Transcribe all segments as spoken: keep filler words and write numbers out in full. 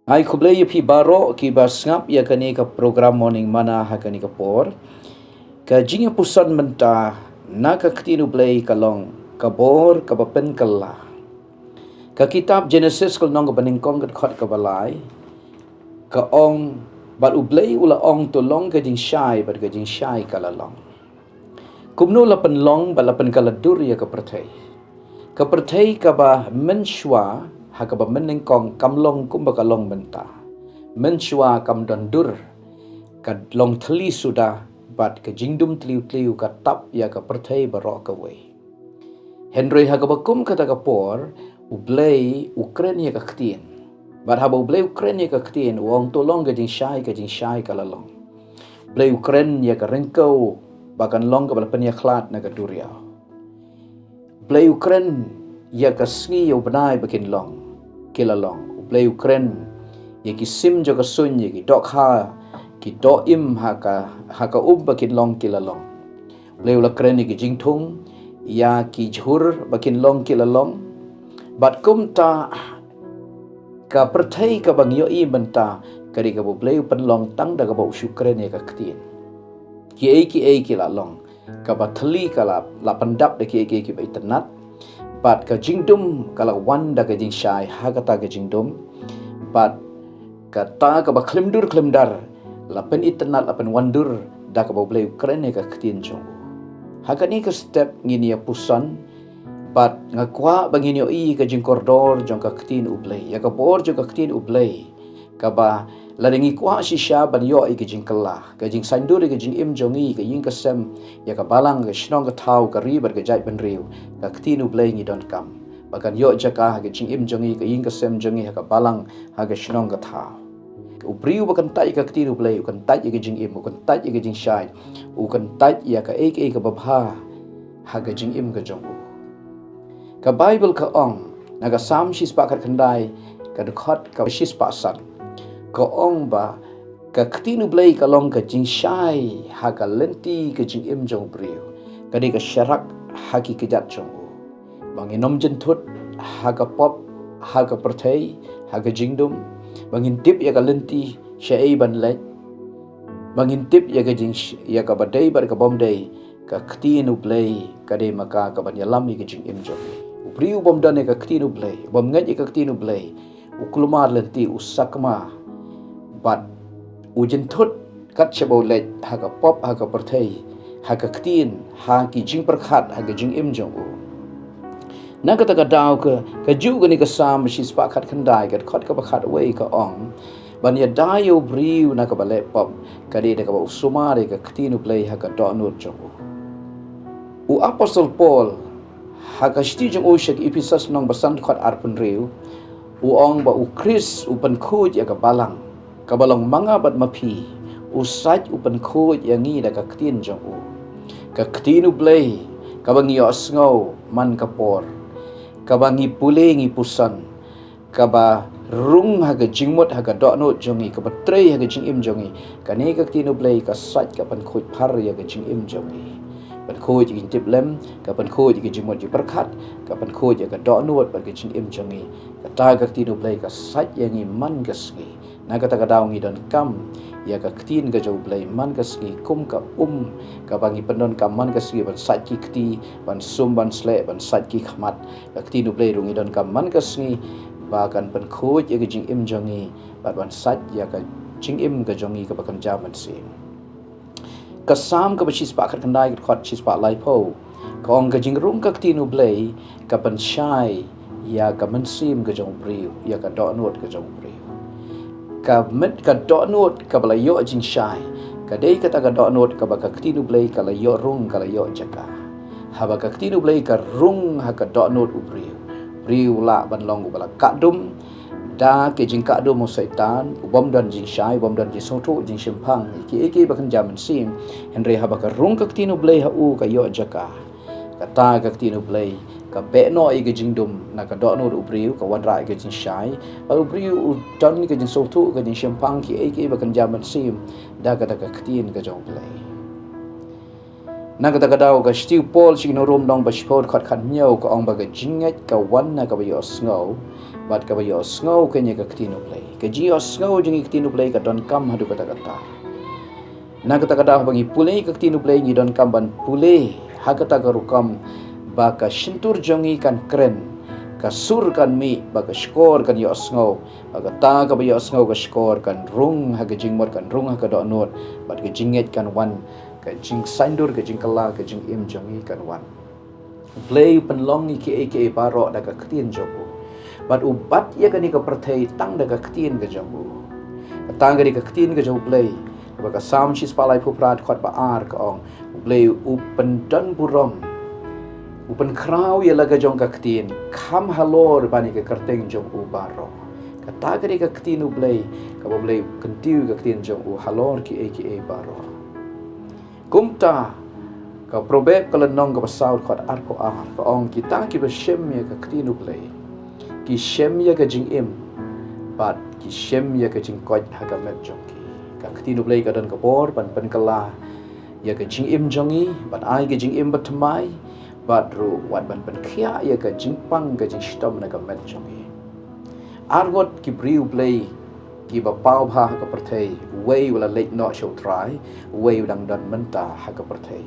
Ai khublei ïa phi baroh kiba sngap ïa kane ka program Morning Manna ha kane ka por. Ka jingïapuson mynta na ka ktien U Blei ka long ka bor kaba pynkylla. Ka kitab Genesis ka lynnong kaba nyngkong ka dkhot kaba lai ka ong, bad U Blei u la ong, to long ka jingshai, bad ka jingshai ka la long. Kumno la pynlong bad la pynkylla dur ïa ka pyrthei? Ka pyrthei kaba mynshuwa ha kaba mynnyngkong kam long kumba ka long mynta. Mynshuwa kam don dur, ka long thylli suda, bad ka jingdum tliw tliw ka tap ïa ka pyrthei baroh kawei. Hynrei ha kaba kum kata ka por, U Blei u kren ïa ka ktien. Bad haba U Blei u kren ïa ka ktien, u ong, to long ka jingshai, ka jingshai ka la long. U Blei u kren ïa ka ryngkew ba kan long kaba la pynïakhlad na ka duriaw. U Blei u kren ïa ka sngi ïa u bnai ba kin long, ki la long. U Blei u kren ïa ki sim jong ka suiñ, ïa ki dohkha, ki doh im ha ka, ha ka um ba kin long, ki la long. U Blei u la kren ïa ki jingthung, ïa ki jhur ba kin long, ki la long. Bad kumta ka pyrthei kaba ngi ïohi mynta ka dei kaba U Blei u pynlong tang da kaba u shu kren ïa ka ktien. Kiei kiei ki la long. Kaba thylli ka la, la pyndap da kiei kiei kiba itynnat. Bad ka jingdum ka la wan da ka jingshai ha kata ka jingdum. Bad kata kaba khlem dur khlem dar la pynitynnat, la pynwandur da kaba U Blei u kren ïa ka ktien jong u. Ha kane ka step ngin ïapuson bad nga kwah ba ngin ïohi ka jingkordor jong ka ktien U Blei, ïa ka bor jong ka ktien U Blei, kaba lada ngi kwah shisha ban ïoh ïa ka jingkylla, ka jingsaiñdur ïa ka jingim jong ngi, ka ïing ka sem, ïa ka balang, ka shnong ka thaw, ka ri bad ka jaitbynriew, ka ktien U Blei ngi donkam ba kan ïoh jaka ha ka jingim jong ngi, ka ïing ka sem jong ngi, ha ka balang, ha ka shnong ka thaw. U briew ba kyntait ïa ka ktien U Blei u kyntait ïa ka jingim, u kyntait ïa ka jingshai, u kyntait ïa kaei kaei kaba bha ha ka jingim ka jong u. Ka Baibl ka ong na ka Salm shispah khatkhyndai ka dkhot kaba shispah san, ka ong ba ka ktien U Blei ka long ka jingshai ha ka lynti ka jingim jong u briew, ka dei ka sharak ha ki kjat jong u. Ba ngin ym jynthut ha ka pop, ha ka pyrthei, ha ka jingdum, ba ngin tip ïa ka lynti shaei ban leit, ba ngin tip ïa ka jing, ïa kaba dei bad ka bym dei. Ka ktien U Blei ka dei ma ka kaban ïalam ïa ka jingim jong ngi. U briew u bym don ïa ka ktien U Blei, u bym ngeit ïa ka ktien U Blei, u kulmar lynti, u sakma bad u jynthut kat shaba u leit ha ka pop, ha ka pyrthei, ha ka ktien, ha ki jingpyrkhat, ha ka jingim jong u. Na kata ka daw ka, kajuh kane ka Salm shispah khatkhyndai ka dkhot kaba khatwei ka ong, ban ïada ïa u briew na kaba leh pop ka dei da kaba u sumar ïa ka ktien U Blei ha ka dohnud jong u. U Apostol Paul ha ka shithi jong u sha ki Ephesos lynnong ba san dkhot arphew hynriew u ong ba U Khrist u pynkhuid ïa ka balang kaba long ma nga bad ma phi, u sait u pynkhuid ïa ngi da ka ktien jong u. Ka ktien U Blei kaba ngi ïohsngew man ka por, kaba ngi pule ngi puson, kaba rung ha ka jingmut ha ka dohnud jong ngi, kaba trei ha ka jingim jong ngi. Kane ka ktien U Blei ka sait, ka pynkhuid phar ïa ka jingim jong ngi. Pynkhuid ïa ka jingtip lem, ka pynkhuid ïa ka jingmut jingpyrkhat, ka pynkhuid ïa ka dohnud bad ka jingim jong ngi. Kata ka ktien U Blei ka sait ïa ngi man ka sngi. Na kata ka daw ngi donkam ïa ka ktien ka jong U Blei man ka sngi kum ka um kaba ngi pyndonkam man ka sngi ban sait ki kti, ban sum ban sleh, ban sait ki khmat. Ka ktien U Blei ruh ngi donkam man ka sngi ba kan pynkhuid ïa ka jingim jong ngi bad ban sait ïa ka jingim ka jong ngi kaba kynja mynsiem. Ka Salm kaba shispah khatkhyndai ka dkhot shispah laiphew ka ong, ka jingrung ka ktien U Blei ka pynshai ïa ka mynsiem ka jong u briew, ïa ka dohnud ka jong u briew. Ka met, ka dohnud kaba la ïoh jingshai ka dei kata ka dohnud kaba ka ktien U Blei ka la ïoh rung, ka la ïoh jaka. Haba ka ktien U Blei ka rung ha ka dohnud u briew, briew u lah ban long uba la kahdum da ki jingkahdum u Soitan, u bym don jingshai, u bym don jingsngewthuh, jingshemphang, kiei kiei ba kynja mynsiem. Hynrei haba ka rung ka ktien U Blei ha u ka ïoh jaka. Kata ka ktien U Blei ka beh noh ïa ka jingdum na ka dohnud u briew, ka wanrah ïa ka jingshai. Bad u briew u don ïa ka jingsngewthuh, ka jingshemphang, kiei kiei ba kynja mynsiem da kata ka ktien ka jong U Blei. Na kata ka daw ka shithi u Paul sha ki nong Rom lynnong ba shiphew dkhot khathynñiew ka ong ba ka jingngeit ka wan na kaba ïohsngew, bad kaba ïohsngew ka ïa ka ktien u Blei. Ka jingïohsngew jong ka ktien u Blei ka donkam haduh katta katta. Na kata ka daw ba ngi pule ka ktien u Blei ngi donkam ban pule ha kata ka rukom ba ka shyntur jong ngi kan kren, ka sur kan mih, ba ka shkor kan ïohsngew, ba kata kaba ïohsngew ka shkor kan rung ha ka jingmut, kan rung ha ka dohnud, bad ka jingngeit kan wan, ka jingsaiñdur, ka jingkylla, ka jingim jong ngi kan wan. U Blei u pynlong ïa kiei kiei baroh da ka ktien jong u. Bad u bat ïa kane ka pyrthei tang da ka ktien ka jong u. Kata ka dei ka ktien ka jong u Blei. Ba ka Salm shispah laiphew phra dkhot ba ar ka ong, u Blei u pyndon burom, u pynkhraw ïa la ka jong ka ktien kham halor ban ïa ka kyrteng jong u baroh. Kata ka dei ka ktien u Blei, kaba u Blei u kyntiew ka ktien jong u halor kiei kiei baroh. Kumta, ka Proverb ka lynnong kaba saw dkhot arphew ar ka ong, kita kiba shem ïa ka ktien u Blei ki shem ïa ka jingim, bad ki shem ïa ka jingkoit ha ka met jong ki. Ka ktien u Blei ka don ka bor ban pynkylla ïa ka jingim jong ngi, ban ai ka jingim bathymmai, bad ruh wat ban pynkhiah ïa ka jingpang ka jingshitom na ka met jong ngi. Arngut ki briew Blei kiba paw bha ha ka pyrthei, uwei u la leit noh sha u Trai, uwei u dang don mynta ha ka pyrthei.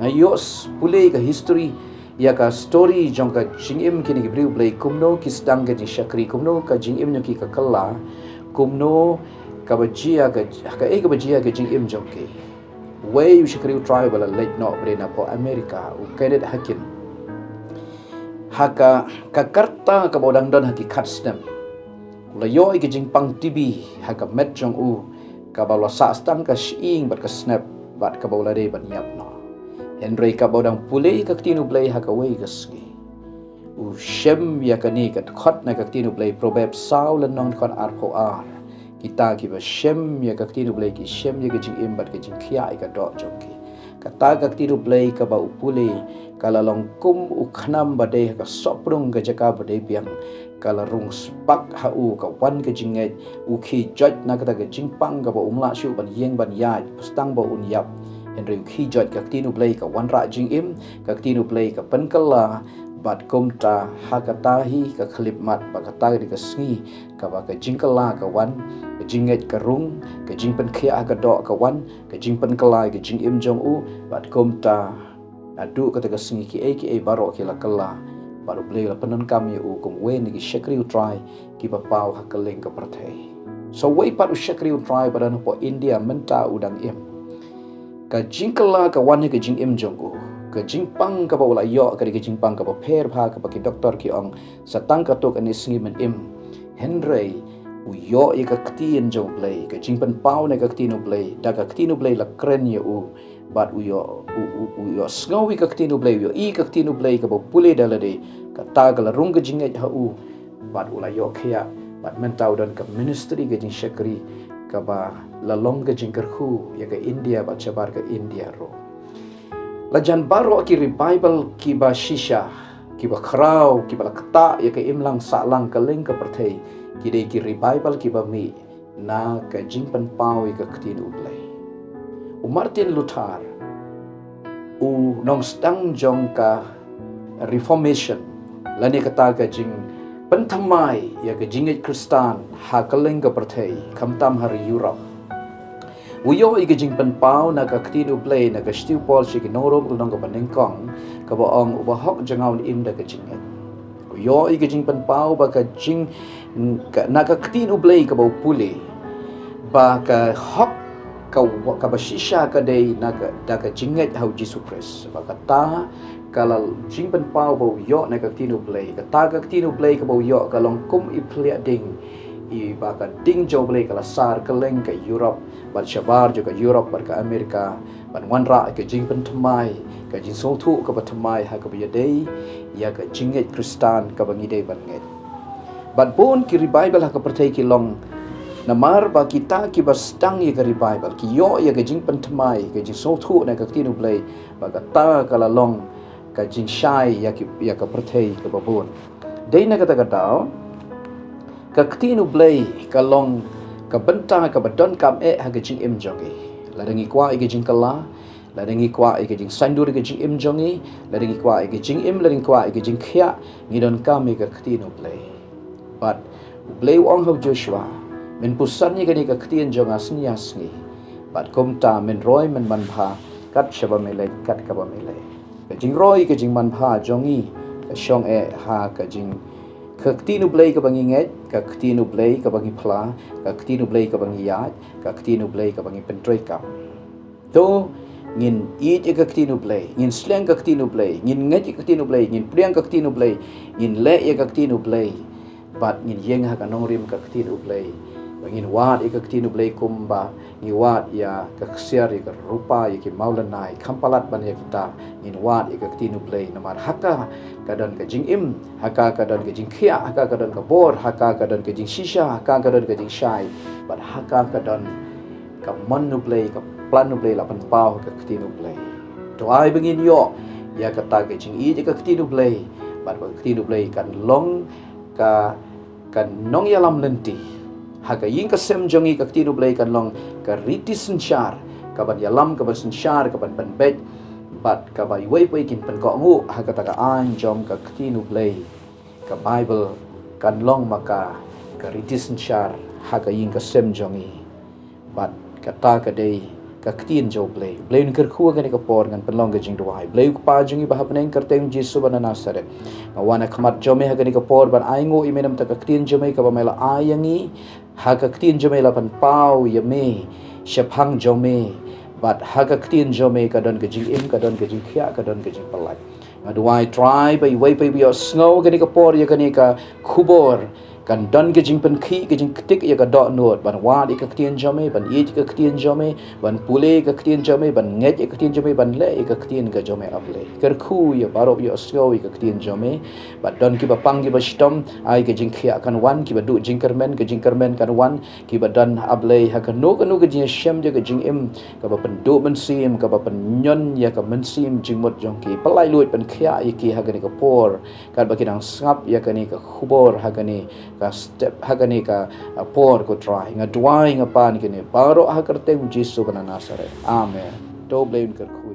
Nga ïoh s- pule ka history, ïa ka story jong ka jingim kine ki briew Blei, kumno ki sdang ka jingshakri, kumno ka jingim jong ki ka kylla, kumno kaba jia ka, kaei kaba jia ka jingim jong ki. Uwei u shakri u Trai ba la leit noh ba dei na pdeng America, u Kenneth Hagin. Ha ka, ka rta kaba u dang don ha ki khatsnep, u la ïoh ïa ka jingpang T B ha ka met jong u, kaba u la sah tang ka shyieng bad ka snep, bad kaba u la dei ban ïap noh. Hynrei kaba u dang pule ka ktien u Blei ha kawei ka sngi, u shem ïa kane ka dkhot na ka ktien u Blei, Proverb saw lynnong dkhot arphew ar. Kita kiba shem ïa ka ktien u Blei ki shem ïa ka jingim bad ka jingkhiah ïa ka doh jong ki. Kata ka ktien u Blei kaba u pule ka la long kum u khnam ba dei ha ka sohpdung ka jaka ba dei biang. Ka la rung spak ha u, ka wan ka jingngeit, u khie joit na kata ka jingpang kaba um lah shuh ban ïeng ban ïaid, tang ba un ïap. Hynrei u khie joit, ka ktien u Blei ka wanrah jingim, ka ktien u Blei ka pynkylla, bad kumta ha kata hi ka khyllipmat, bad kata ka dei ka sngi kaba ka jingkylla ka wan, ka jingngeit ka rung, ka jingpynkhiah ha ka doh ka wan, ka jingpynkylla ïa ka jingim jong u, bad kumta naduh kata ka sngi kiei kiei baroh ki la kylla, bad u Blei u la pyndonkam ïa u kum uwei na ki shakri u Trai kiba paw ha kylleng ka pyrthei. Sa uwei pat u shakri u Trai ba don hapoh India mynta u dang im. Ka jingkylla ka wan ha ka jingim jong u. Ka jingpang kaba u la ïoh ka dei ka jingpang kaba pher bha, kaba ki doktor ki ong sa tang katto katne sngi men im. Hynrei u ïoh ïa ka ktien jong u Blei, ka jingpynpaw na ka ktien u Blei, da ka ktien u Blei la kren ïa u, bad u ïoh, u, u, u ïohsngew ïa ka ktien u Blei, u ïohi ïa ka ktien u Blei kaba u pule da lade, kata ka la rung ka jingngeit ha u, bad u la ïoh khiah, bad mynta u don ka ministry, ka jingshakri kaba la long ka jingkyrkhu ïa ka India bad shabar ka India ruh. La jan baroh ki revival kiba shisha, kiba khraw, kiba la ktah ïa ka imlang sahlang kylleng ka pyrthei, ki dei ki revival kiba mih na ka jingpynpaw ïa ka ktien u Blei. U Martin Luther, u nongsdang jong ka Reformation, lane kata ka jingpynthymmai ïa ka jingngeit Khristan ha kylleng ka pyrthei, khamtam ha ri Europe. U ïoh ïa ka jingpynpaw na ka ktien u Blei na ka shithi u Paul sha ki nong Rom, lynnong kaba nyngkong, kaba ong, u bahok jong nga un im da ka jingngeit. U ïoh ïa ka jingpynpaw ba ka jing, ka, na ka ktien u Blei kaba u pule, ba ka hok ka, kaba shisha ka dei na ka, da ka jingngeit ha u Jisu Khrist. Ba kata ka la jingpynpaw ba u ïoh na ka ktien u Blei, kata ka ktien u Blei kaba u ïoh ka long kum i phliah ding, i ba ka ding jong u Blei ka la sar kylleng ka Europe, bad shabar jong ka Europe bad ka America, ban wanrah ka jingpynthymmai, ka jingsngewthuh kaba thymmai ha kaba ïadei ïa ka jingngeit Khristan kaba ngi dei ban ngeit. Bad bun ki revival ha ka pyrthei ki long namar ba kita kiba sdang ïa ka revival ki ïoh ïa ka jingpynthymmai, ka jingsngewthuh na ka ktien u Blei, ba kata ka la long ka jingshai ïa ki, ïa ka pyrthei kaba bun. Dei na kata ka daw, ka ktien u Blei ka long ka bynta kaba donkam eh ha ka jingim jong ngi. Lada ngi kwah ïa ka jingkylla, Lada ngi kwah ïa ka jingsaindur ïa ka jingim jong ngi, lada ngi kwah ïa ka jingim, lada ngi kwah ïa ka jingkhiah, ngi donkam ïa ka ktien U Blei. Bad U Blei u ong ha u Joshua, men puson ïa kane ka ktien jong nga sngi ar sngi. Bad kumta men roi men manbha kat shaba me leit kat kaba me leit. Ka jingroi ka jingmanbha jong ngi ka shong eh ha ka jing ka ktien U Blei kaba ngi ngeit, ka ktien U Blei kaba ngi phla, ka ktien U Blei kaba ngi ïaid, ka ktien U Blei kaba ngi pyntreikam. To ngin ïeit ïa ka ktien U Blei, ngin sleng ka ktien U Blei, ngin ngeit ïa ka ktien U Blei, ngin pdiang ka ktien U Blei, ngin leh ïa ka ktien U Blei. Bad ngin ïeng ha ka nongrim ka ktien U Blei. Ba ngin wad ïa ka ktien U Blei kumba ngi wad ïa ka ksiar, ïa ka rupa, ïa ki mawlynnai, kham palat ban ïa kita. Ngin wad ïa ka ktien U Blei namar ha ka ka don ka jingim, ha ka ka don ka jingkhiah, ha ka ka don ka bor, ha ka ka don ka jingshisha, ha ka ka don ka jingshai. Bad ha ka ka don ka mon U Blei, ka plan U Blei la pynpaw ha ka ktien U Blei. To ai ba ngin ïoh ïa kata ka jingïeit ïa ka ktien U Blei. Bad ba ka ktien U Blei kan long ka, ka nongïalam lynti. Ha ka ïing ka sem jong ngi ka ktien U Blei kan long ka riti synshar, kaban ïalam, kaban synshar, kaban pynbeit. Bad kaba iwei pa iwei kin pynkohnguh ha kata ka aiñ jong ka ktien U Blei. Ka Baibl kan long ma ka, ka riti synshar ha ka ïing ka sem jong ngi. Bad kata ka dei ka ktien jong U Blei. U Blei un kyrkhu ha kane ka por, ngan pynlong ka jingduwai. Blei u Kpa jong ngi ba ha bneng, kyrteng Jisu ba na Nasaret, nga wan ha khmat jong me ha kane ka por ban ainguh ïa me namar ka ktien jong me kaba me la ai ïa ngi. Ha ka ktien jong me la pynpaw ïa me shaphang jong me. Bad ha ka ktien jong me ka don ka jingim, ka don ka jingkhiah, ka don ka jingpyllait. Nga duwai Trai ba iwei pa iwei ïohsngew kane ka por ïa kane ka khubor kan don ka jingpynkhih, ka jingktik ïa ka dohnud ban wad ïa ka ktien jong me, ban ïeit ïa ka ktien jong me, ban pule ïa ka ktien jong me, ban ngeit ïa ka ktien jong me, ban leh ïa ka ktien ka jong me, A Blei. Kyrkhu ïa baroh ïohsngew ïa ka ktien jong me. Bad don kiba pang kiba shitom, ai ka jingkhiah kan wan, kiba duh jingkyrmen, ka jingkyrmen kan wan, kiba don, A Blei, ha kano kano ka jingïashem jong ka jingim, kaba pynduh mynsiem, kaba pynñion ïa ka mynsiem jingmut jong ki. Pyllait luid pynkhiah ïa ki ha kane ka por, katba ki dang sngap ïa kane ka khubor ha kane ka step, ha kane ka, ah, por, ko Trai. Nga duwai, nga pan kine baroh ha ka kyrteng Jisu ba na Nasaret. Amen. To Blei un kyrkhu.